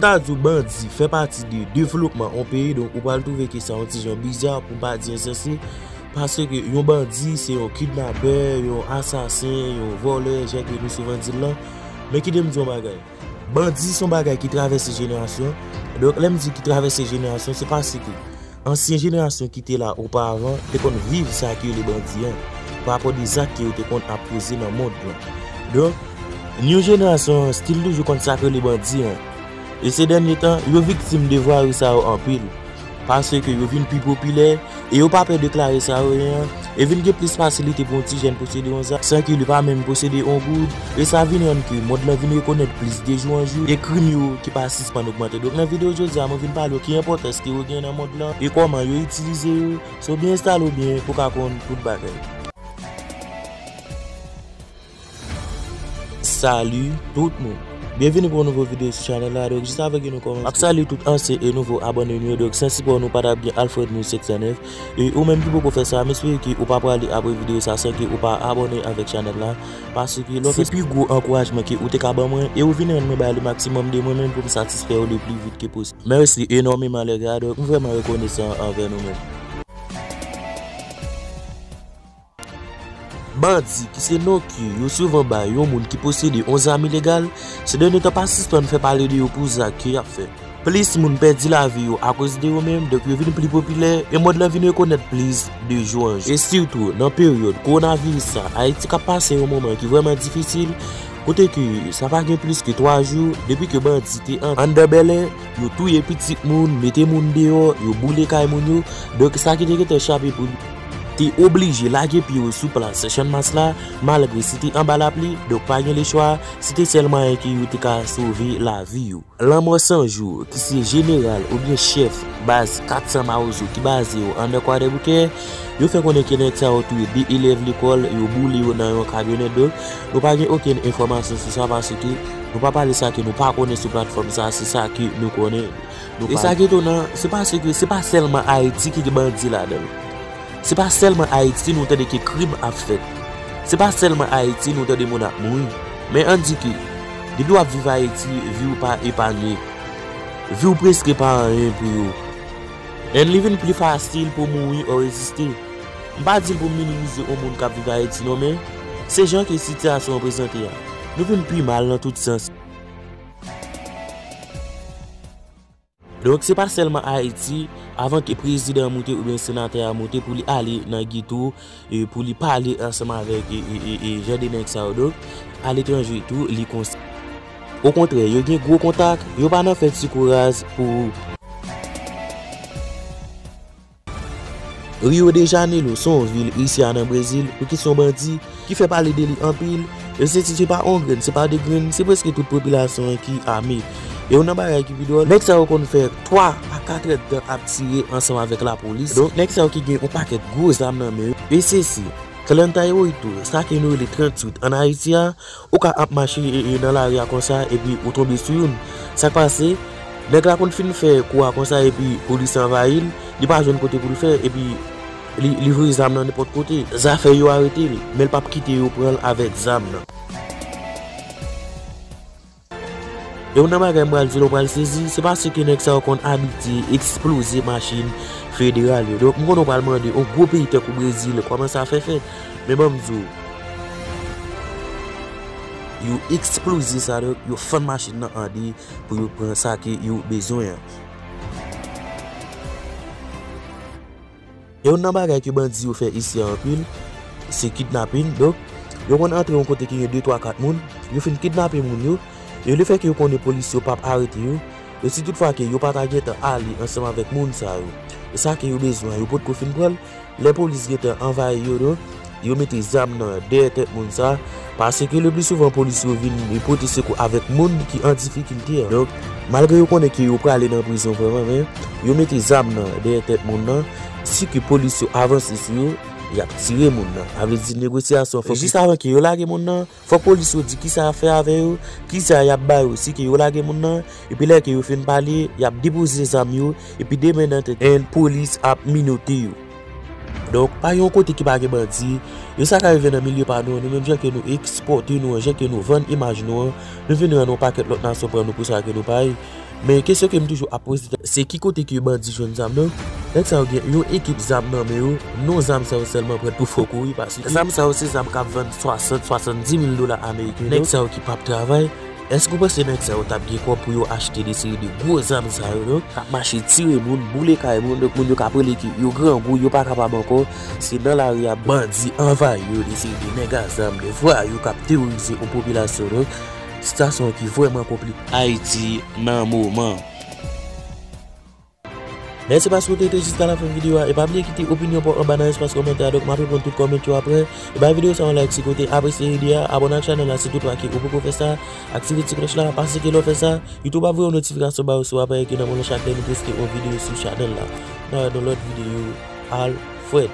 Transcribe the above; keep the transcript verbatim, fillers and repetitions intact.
Sa di w bandi fè pati de devlopman yon peyi, donk ou pral twouve ke sa yon ti jan biza, pou m pa di ensanse, paske yon bandi se yon kidnapè, yon asasen, yon vòlè, jan ke nou souvan di l lan. Men kite m di w yon bagay. Bandi se yon bagay ki travèse jenerasyon. Donk, lè m di ki travèse jenerasyon, se paske ansyen jenerasyon ki te la oparavan te konn viv sa ki rele bandi an, parapò de zak ke yo te konn ap poze nan mond lan. Donk, new jenerasyon an still toujou konn sa ki rele bandi an. E se dènye tan, yo viktim de vwari sa yo anpil. Paske yo vin pi popilè, e yo pa pè deklare sa yo ye an, e vin gen plis fasilite pou yon ti jèn posede yon zam, san ke li pa menm posede yon goud, e sa vin rann ke mond lan vin rekonèt plis de jou an jou, e krim yo ki pa sispann ogmante. Donk, nan videyo jodi a, mwen vin pale w ki enpòtans ke yo gen nan mond lan, e kòman yo itilize yo. So, byen enstale w byen pou w ka konn tout bagay. Salut tout moun. Byenvini pou yon nouvo videyo sou chanèl la. Donk, jis avan ke nou kòmanse, m ap salye tout ansyen e nouvo abòne nou yo. Donk, san sipò nou pa t ap gen Alfred News senk san nèf. E ou menm ki poko fè sa, m espere ke ou pa prale apre videyo sa san ke ou pa abòne avèk chanèl la. Paske lè w fè sa, se pi gwo ankourajman ke ou te ka ban mwen. E ou vin rann mwen bay le maximum de mwen menm pou m satisfè w le pli vit ke posib. Mèsi enòmeman, lè gars. Donk, m vrèman rekonesan anvè nou menm. Bandi, ki se non ke yo souvan bay yon moun ki posede yon zam ilegal, se dènye tan pa sispann fè pale de yo pou zak ke y ap fè. Plis moun pèdi lavi yo akoz de yo menm, donk yo vin pli popilè, e mond lan vin rekonèt plis de jou an jou. E sitou, nan peryòd kowonaviris sa, Ayiti k ap pase yon moman ki vrèman difisil, kote ke sa pa gen plis ke twa jou depi ke bandi te an-, anndan bèlè, yo touye pitit moun, mete moun deyò, yo boule kay moun yo. Donk, sa ki te gentan chape pou li, te oblije lage pye yo sou plas Channmas la, malgre se te anba lapli, donk pa gen lechwa, se te sèl mwayen ke yo te ka sove lavi yo. Lanmò San Jou, ki se jeneral oubyen chèf baz kat san Mawozo ki baze yo anndan Kwadèboukè, yo fè konnen ke nèg sa yo touye de elèv lekòl, yo boule yo nan yon kamyonèt. Donk, nou pa gen okenn enfòmasyon sou sa, paske nou pa pale sa ke nou pa konnen sou platfòm sa, se sa ke nou konnen. E sa ki etonan, se paske se pa sèlman Ayiti ki gen bandi ladan l. Se pa sèlman Ayiti nou tande ke krim ap fèt. Se pa sèlman Ayiti nou tande moun ap mouri. Men ann di ke, depi w ap viv Ayiti, vi w pa epanye. Vi w prèske pa anyen pou yo. And li vin pli fasil pou w mouri ou reziste. M pa di l pou m minimize yon moun k ap viv Ayiti non, men se jan ke sitiyasyon an prezante a. Nou vin pi mal nan tout sans. Donk, se pa sèlman Ayiti, avan ke prezidan an moute oubyen senatè a moute pou li ale nan geto, e pou li pale ansanm avèk, e, e, e, e jan de nèg sa yo. Donk, aletranje tou, li konsa. Okontrè, yo gen gwo kontak, yo pa nan fè ti kouraz pou Rio de Janeiro se yon vil isi a nan Brezil pou kesyon bandi ki fè pale de li anpil. E se sitye pa on grenn, se pa de grenn, se prèske tout popilasyon an ki ame. E youn nan bagay ki pi dwòl, nèg sa yo konn fè twa a katrè tan ap tire ansanm avèk lapolis. Donk, nèg sa yo ki gen yon pakèt gwo zam nan men yo. E se si, treinta y oito, sa ke nou rele tranntuit ann Ayiti a, ou ka ap mache, e, e, nan lari a konsa, epi ou tonbe sou youn. Sa k pase? Nèg la konn fin fè kou a konsa, epi polis anvayi l, li pa jwenn kote pou l fè, epi li, li voye zam nan nenpòt kote. Zafè yo arete l, men l p ap kite yo pran l avèk zam nan. E youn nan bagay m pral di w, w pral sezi, se paske nèg sa yo konn abitye eksploze machin federal yo. Donk, m konnen w pral mande, yon gwo peyi tankou Brezil, kòman sa fè fèt? Men ban m di w, yo eksploze sa, donk, yo fann machin nan an de pou yo pran sa ke yo bezwen an. Youn nan bagay ke bandi yo fè isi a anpil, se kidnapin. Donk, yo konn antre yon kote ki gen de, twa, kat moun, yo fin kidnape moun yo, e lefètke yo konnen polis yo p ap arete yo, e si toutfwa ke yo pa ta gentan ale ansanm avèk moun sa yo, e sa ke yo bezwen an, yo potko fin pran l, lè polis gentan anvayi yo, donk, yo mete zam nan dèyè tèt moun sa, paske le pli souvan polis yo vin pote sekou avèk moun ki an difikilte an. Donk, malgre yo konnen ke yo prale nan prizon vrèman, men yo mete zam nan dèyè tèt moun nan, si ke polis yo avanse sou yo, y ap tire moun nan. Sa vle di negosyasyon fòk. Jis avan ke yo lage moun nan, fòk polis yo di kisa y ap fè avè yo, kisa y ap ba yo si ke yo lage moun nan, epi lè ke yo fin pale, y ap depoze zam yo, epi demen nan tèt, and polis ap menote yo. Donk, pa gen yon kote ki pa gen bandi. E sa ka rive nan milye pa nou an, nou menm jan ke nou ekspòte nou an, jan ke nou vann imaj nou an, nou vin rann yon pakèt lòt nasyon pran nou pou sa ke nou pa ye. Men kesyon ke m toujou ap poze, se ki kote ke bandi jwenn zam nan? Nèg sa yo gen yon ekip zam nan men yo, non zam sa yo sèlman prèt pou fè w kouri, paske zam sa yo se zam k ap vann swasant, swasanndimil dola ameriken. Nèg sa yo ki p ap travay, èske w panse nèg sa yo t ap gen kòb pou yo achte de seri de gwo zam sa yo, non? K ap mache tire moun, boule kay moun, donk moun yo ka rele ke yo grangou, yo pa kapab ankò, se nan lari a bandi anvayi yo, de seri de nèg a zam, de vwayou k ap teworize yon popilasyon, non? Sitiyasyon ki vrèman konplike. Ayiti nan moman. Mèsi paske w te rete jiska lafen videyo a. E pa bliye kite opinyon pa w anba nan espas kòmantè a. Donk, m ap reponn tout kòmantè yo apre. E bay videyo sa yon like si ke w te apresye ide a. Abòne ak chanèl la si toutfwa ke ou poko fè sa. Aktive ti klòch la, paske lè w fè sa, YouTube ap voye yon notifikasyon ba ou si w ap like nan moman chak lè nou poste yon videyo sou chanèl la. N a wè nan lòt videyo. Alfred.